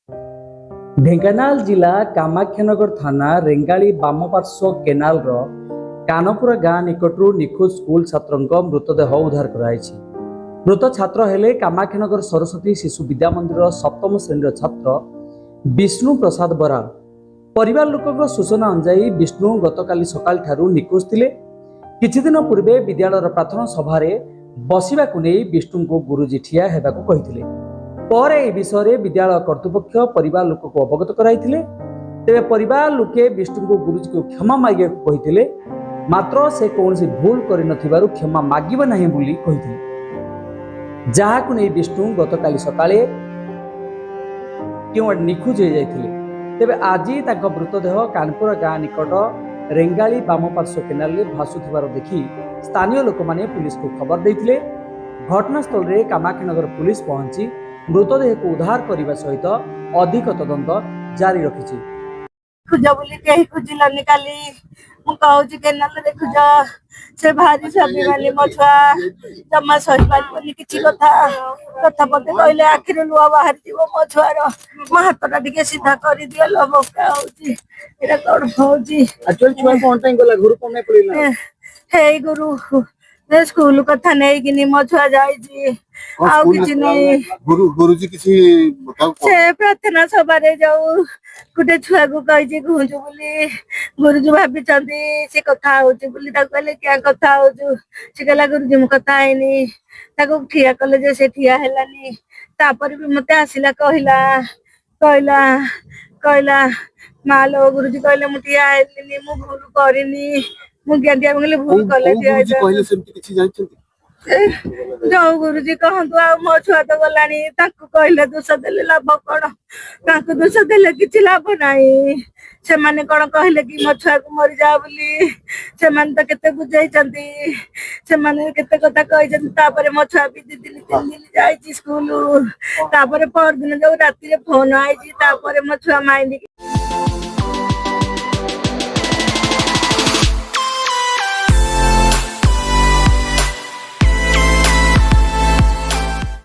ଢେଙ୍କାନାଳ ଜିଲ୍ଲା କାମାକ୍ଷାନଗର ଥାନା ରେଙ୍ଗାଳି ବାମପାର୍ଶ୍ୱ କେନାଲର କାନପୁରା ଗାଁ ନିକଟରୁ ନିଖୋଜ ସ୍କୁଲ ଛାତ୍ରଙ୍କ ମୃତଦେହ ଉଦ୍ଧାର କରାଯାଇଛି। ମୃତ ଛାତ୍ର ହେଲେ କାମାକ୍ଷାନଗର ସରସ୍ୱତୀ ଶିଶୁ ବିଦ୍ୟା ମନ୍ଦିରର ସପ୍ତମ ଶ୍ରେଣୀର ଛାତ୍ର ବିଷ୍ଣୁ ପ୍ରସାଦ ବରାଳ। ପରିବାର ଲୋକଙ୍କ ସୂଚନା ଅନୁଯାୟୀ ବିଷ୍ଣୁ ଗତକାଲି ସକାଳଠାରୁ ନିଖୋଜ ଥିଲେ। କିଛିଦିନ ପୂର୍ବେ ବିଦ୍ୟାଳୟର ପ୍ରାର୍ଥନା ସଭାରେ ବସିବାକୁ ନେଇ ବିଷ୍ଣୁଙ୍କୁ ଗୁରୁଜୀ ଠିଆ ହେବାକୁ କହିଥିଲେ। ପରେ ଏ ବିଷୟରେ ବିଦ୍ୟାଳୟ କର୍ତ୍ତୃପକ୍ଷ ପରିବାର ଲୋକକୁ ଅବଗତ କରାଇଥିଲେ। ତେବେ ପରିବାର ଲୋକେ ବିଷ୍ଣୁଙ୍କୁ ଗୁରୁଜୀକୁ କ୍ଷମା ମାଗିବାକୁ କହିଥିଲେ, ମାତ୍ର ସେ କୌଣସି ଭୁଲ କରିନଥିବାରୁ କ୍ଷମା ମାଗିବ ନାହିଁ ବୋଲି କହିଥିଲେ। ଯାହାକୁ ନେଇ ବିଷ୍ଣୁ ଗତକାଲି ସକାଳେ କେଉଁଆଡ଼େ ନିଖୋଜ ହୋଇଯାଇଥିଲେ। ତେବେ ଆଜି ତାଙ୍କ ମୃତଦେହ କାନପୁର ଗାଁ ନିକଟ ରେଙ୍ଗାଳି ବାମପାର୍ଶ୍ୱ କେନାଲରେ ଭାସୁଥିବାର ଦେଖି ସ୍ଥାନୀୟ ଲୋକମାନେ ପୁଲିସକୁ ଖବର ଦେଇଥିଲେ। ଘଟଣାସ୍ଥଳରେ କାମାକ୍ଷାନଗର ପୁଲିସ ପହଞ୍ଚି ମୃତଦେହକୁ ଉଦ୍ଧାର କରିବା ସହିତ ଅଧିକ ତଦନ୍ତ ଜାରି ରଖିଛି। ଖୋଜ ବୋଲି କେହି ଖୋଜିଲାନି କାଲି। ମୁଁ କହୁଛି କେନାଲରେ ଖୋଜ। ସେ ଭାରି ସ୍ୱାଭିମାନୀ ମୋ ଛୁଆ, ଜମା ସହିପାରିବନି କିଛି କଥା। କଥା ପଦେ କହିଲେ ଆଖିରୁ ଲୁହ ବାହାରିଯିବ ମୋ ଛୁଆର। ମୋ ହାତଟା ଟିକେ ସିଧା କରିଦିଅ ଲୋ, ବଙ୍କା ହଉଛି। ଏଇଟା କଣ ହଉଛି? ଆକ୍ଚୁଆଲି ଛୁଆ କଣ ପାଇଁ ଗଲା ଘରୁ, କଣ ପାଇଁ ପଳେଇଲା? ହେଇ ଗୁରୁ, ଏ ସ୍କୁଲ କଥା ନେଇକିନି ମୋ ଛୁଆ ଯାଇଛି, ଆଉ କିଛି ନାହିଁ। ଗୁରୁଜୀ କିଛି ତାକୁ ସେ ପ୍ରାର୍ଥନା ସଭାରେ ଯୋଉ ଗୋଟେ ଛୁଆକୁ କହିଛି ଘୁଞ୍ଚୁ ବୋଲି, ଗୁରୁଜୀ ଭାବିଛନ୍ତି ସେ କଥା ହଉଛି ବୋଲି। ତାକୁ କହିଲେ, "କ୍ୟା କଥା ହଉଛୁ?" ସେ କହିଲା, "ଗୁରୁଜୀ, ମୁଁ କଥା ହେଇନି।" ତାକୁ ଠିଆ କଲେ ଯେ ସେ ଠିଆ ହେଲାନି। ତାପରେ ବି ମତେ ଆସିଲା, କହିଲା କହିଲା କହିଲା, "ମା ଲୋ, ଗୁରୁଜୀ କହିଲେ ମୁଁ ଠିଆ ହେଲିନି, ମୁଁ ଭୁଲ କରିନି, ମୁଁ ଜ୍ଞାନ।" ମୁଁ କହିଲି, ଭୁଲ କୋଉ କଲେ କୋଉ ଠିଆ ଗୁରୁଜୀ ହେଇଥାନ୍ତୁ। କହିଲେ ସେମିତି କିଛି ଜାଣିଛନ୍ତି? ଯୋଉ ଗୁରୁଜୀ କହନ୍ତୁ, ଆଉ ମୋ ଛୁଆ ତ ଗଲାଣି। ତାଙ୍କୁ କହିଲେ, ଦୋଷ ଦେଲେ ଲାଭ କଣ? ତାଙ୍କୁ ଦୋଷ ଦେଲେ କିଛି ଲାଭ ନାହିଁ। ସେମାନେ କଣ କହିଲେ କି ମୋ ଛୁଆକୁ ମରିଯା ବୋଲି? ସେମାନେ ତ କେତେ ବୁଝେଇଛନ୍ତି, ସେମାନେ କେତେ କଥା କହିଛନ୍ତି। ତାପରେ ମୋ ଛୁଆ ବି 2 ଦିନ 3 ଦିନ ଯାଇଛି ସ୍କୁଲ। ତାପରେ ପରଦିନ ଯୋଉ ରାତିରେ ଫୋନ ଆଇଛି, ତାପରେ ମୋ ଛୁଆ ମାଇଣ୍ଡ